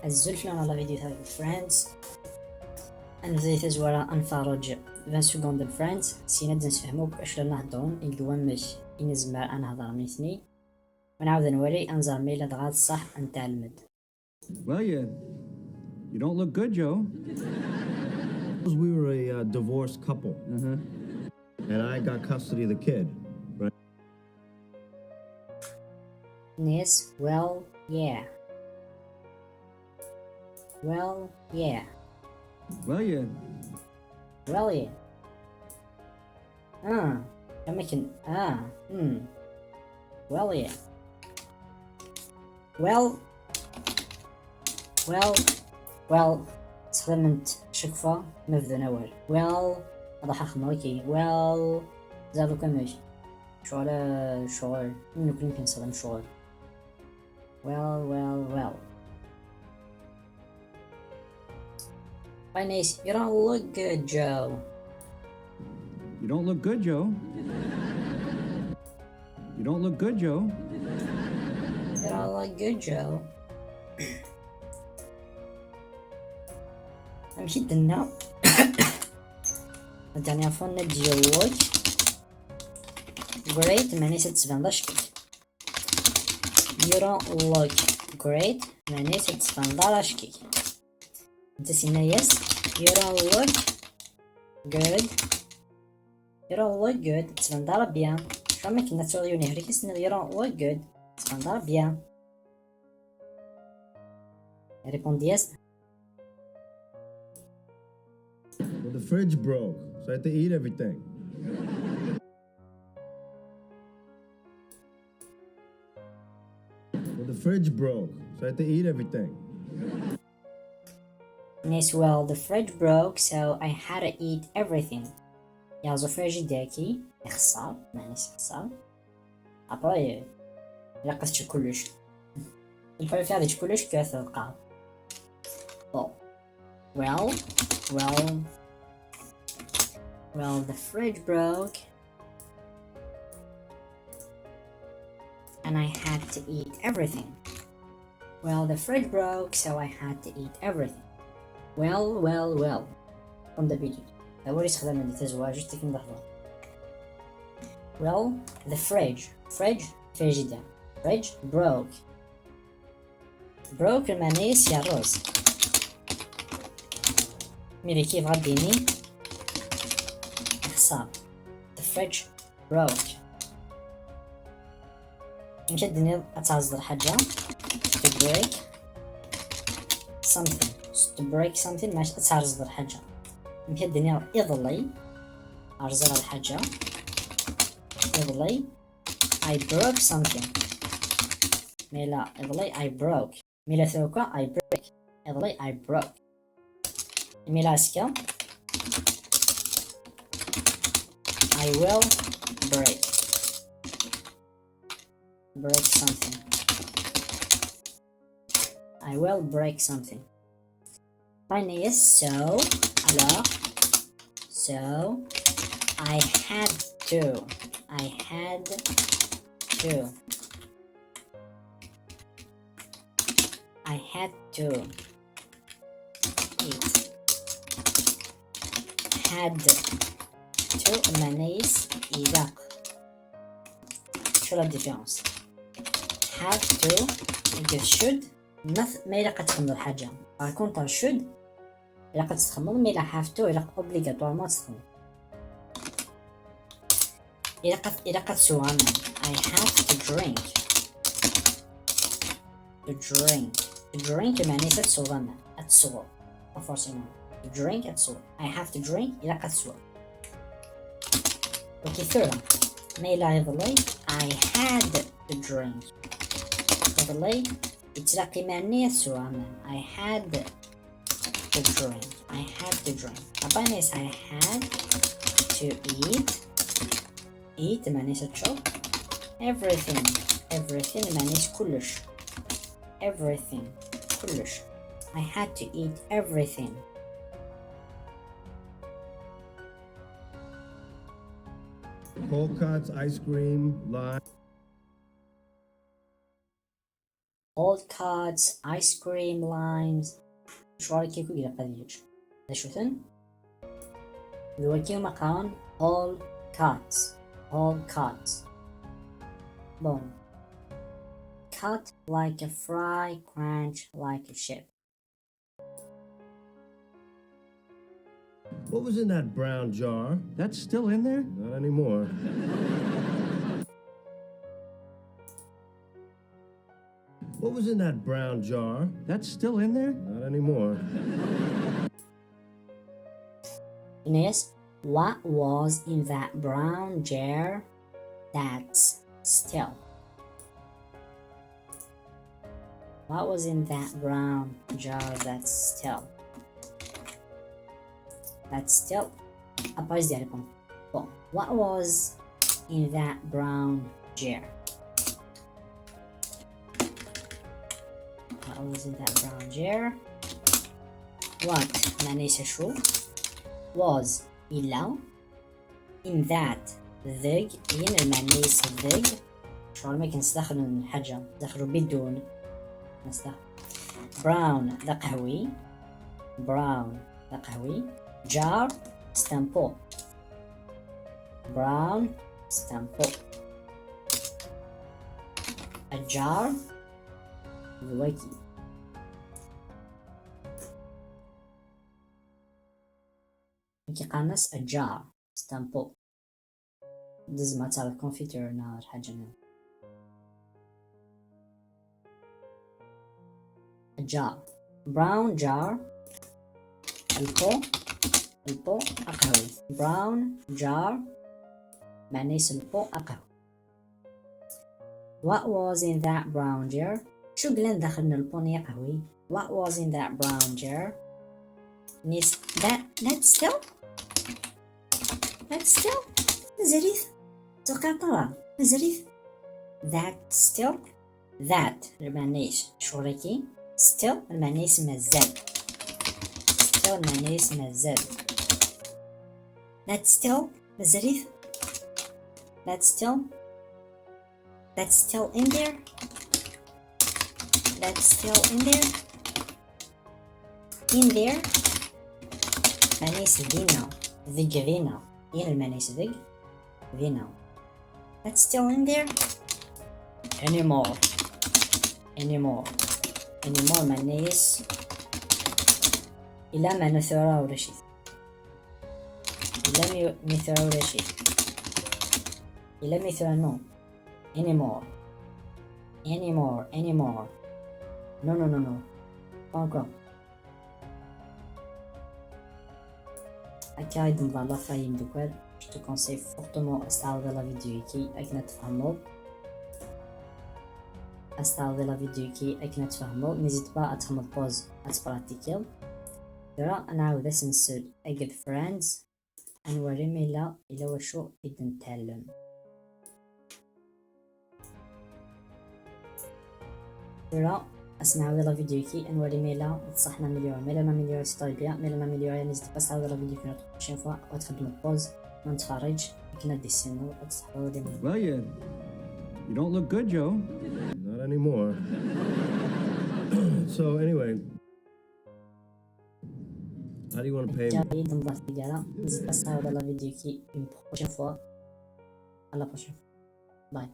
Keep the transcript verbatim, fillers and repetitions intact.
Azul fell-awen, la vidéo avec friends. Ad nebdu di tazwara ad nferreǧ vingt secondes n friends, syin ad d-nsefhem akk acu ara nehḍer i deg wamek i nezmer ad nehḍer am nitni. Ad nɛawed ad nwali, ad nẓer ma yella dɣa d ṣṣeḥ ad netɛelmed. Well, you, you don't look good, Joe. We were a uh, divorced couple, and I got custody of the kid, right? Yes, well, yeah. Well, yeah. Well, you, well, yeah. Ah, am akken, ah, hmm. Well, yeah. Well, well, well. Ssexdament ccekfa ma bdan awal. Well, ad ruḥeɣ xedmeɣ, okay. Well, zaɛḍ ukamek. Ccɣel, ccɣel. Nekkni kan nessexdam ccɣel. Well, well, well. Finally, you don't look good, Joe. You don't look good, Joe. You don't look good, Joe. You don't look good, Joe. Amek i d-tenna? La dernière fois, tenna-d you look great, meɛna-s ad d-tban d acekkik. You don't look great, meɛna-s ad d-tban d acekkik. Netta s-yenna-yas, you don't look good. You don't look good, ur d-tban d ara bien. Amek tenna tura yiwen ihlek, i s-tenniḍ, you don't look good, ur d-tban d ara bien. Répond-as. Well, the fridge broke, so I had to eat everything. Well, the fridge broke, so I had to eat everything. Yes, well, the fridge broke, so I had to eat everything. Yerẓ ufrijidir-agi, ixeṣṣer, meɛna-s ixeṣṣer. Après, ilaq ad teččeḍ kullec. Une fois fiɣ ad tečč kullec, kkret lqaɛa. Bon. Well, well, well, the fridge broke. And I had to eat everything. Well, the fridge broke, so I had to eat everything. Well, well, well. Comme d'habitude. Awal yessexdamen di tazwara, juste akken d-hḍeṛ. Well, the fridge. Fridge, frigidaire. Fridge broke. Broke meɛna-s yerreẓ. Mi d-yekki yebɣa ad d-yini ixṣer. The fridge broke. Amek ad d-tiniḍ ad terẓeḍ lḥaǧa? To break something. To break something, meɛna ad terẓeḍ lḥaǧa. Amek ad d-tiniḍ iḍelli rẓiɣ lḥaǧa? Iḍelli, I broke something. Ma yella iḍelli, I broke. Mi la tuka, I break. Iḍelli, I broke. Imi la aska, I will break. Break something. I will break something. Finally, so, alors, so, I had to, I had to, I had to eat. Had to meɛna-s ilaq. Quelle est la différence? Have to, you should, ma, ma ilaq ad txedmeḍ lḥaǧa. Par contre, should, ilaq ad txedmeḍ, ma yella have to, ilaq obligatoirement ad txedmeḍ. Ilaq ad, ilaq ad sweɣ aman. I have to drink. To drink. To drink, meɛna-s ad tesweḍ aman. Ad tesweḍ. Pas forcément. To drink, ad tesweḍ. I have to drink, ilaq ad sweɣ. Ok, tura. Ma yella iḍelli, I had to drink. Iḍelli, yettlaqi meɛna-s ad sweɣ aman. I had to drink. I had to drink. Après, meɛna-s I had to eat. Eat, meɛna-s ad teččeḍ. Everything. Everything, meɛna-s kullec. Everything. Kullec. I had to eat everything. Cold cuts, ice cream, lime. All cuts, ice cream, limes. Lecɣal-agi akk i ilaq ad yečč. D acu-ten? D wagi umi qqaren all cuts. All cuts. Bon. Cut like a fry, crunch like a chip. What was in that brown jar? That's still in there? Not anymore. What was in that brown jar? That's still in there? Not anymore. Ines, what was in that brown jar that's still? What was in that brown jar that's still? That's still. Après, j'ai répondu. Bon, what was in that brown jar? What was in that brown jar? What, meɛna-s acu? Was, yella. In that, deg, in, meɛna-s deg. Lecɣal ma akken sdaxel n lḥaǧa, sdaxel ubidun. Sdaxel. Brown, d aqehwi. Brown, d aqehwi. Jar, stampo. Brown, stampo. A jar, d wagi. Nekk qqaren-as a jar, stampo. Tzemreḍ ad terreḍ confiture neɣ lḥaǧa nniḍen. A jar. Brown jar. Lpo. Lpo aqehwi. Brown jar. Meɛna-s lpo aqehwi. What was in that brown jar? Acu yellan daxel n lpo-nni aqehwi? What was in that brown jar? Nis that, that still? That still? Mazal-it? Ttqaṭara. Mazal-it? That still? That, lmeɛna-s ccɣel-agi. Still, lmeɛna-s mazal. Still, lmeɛna-s mazal. That still? Mazal-it? That still? That's still in there? That's still in there? In there? Meɛna-s dinna. Deg dinna. In lmeɛna-s deg dinna. That's still in there? Anymore. Anymore. Anymore meɛna-s ila meɛna tura ulac-it. Ila mi, mi tura ulac-it. Ila mi tura no. Anymore. Anymore. Anymore. No, no, no, no. Pas encore. Akka i d-nḍal ɣef ay imdukkal. Je te conseille fortement ad tɛawdeḍ la vidéo-agi akken ad tfehmeḍ. Ad tɛawdeḍ la vidéo-agi akken ad tfehmeḍ. N'hésite pas ad txedmeḍ pause ad tpratikiḍ. Tura ad nɛawed asensu akked friends. Ad nwali ma yella yella wacu i d-nettɛellem. Tura, ad s-nɛawed la vidéo-agi, ad nwali ma yella d ṣṣeḥ naméliorer. Ma yella naméliorer, c'est très bien. Ma yella naméliorer, n'hésite pas ad tɛawdeḍ la vidéo-agi la prochaine fois, ad txedmeḍ pause, ma nettferriǧ, akken ad d-tissineḍ, ad tḥeḍreḍ iman-im. Well, you, you don't look good, Joe. Not anymore. So anyway, how do you want to pay me? Akka i d-nḍal taggara, n'hésite pas ad tɛawdeḍ la vidéo-agi une prochaine fois. À la prochaine fois. Bye.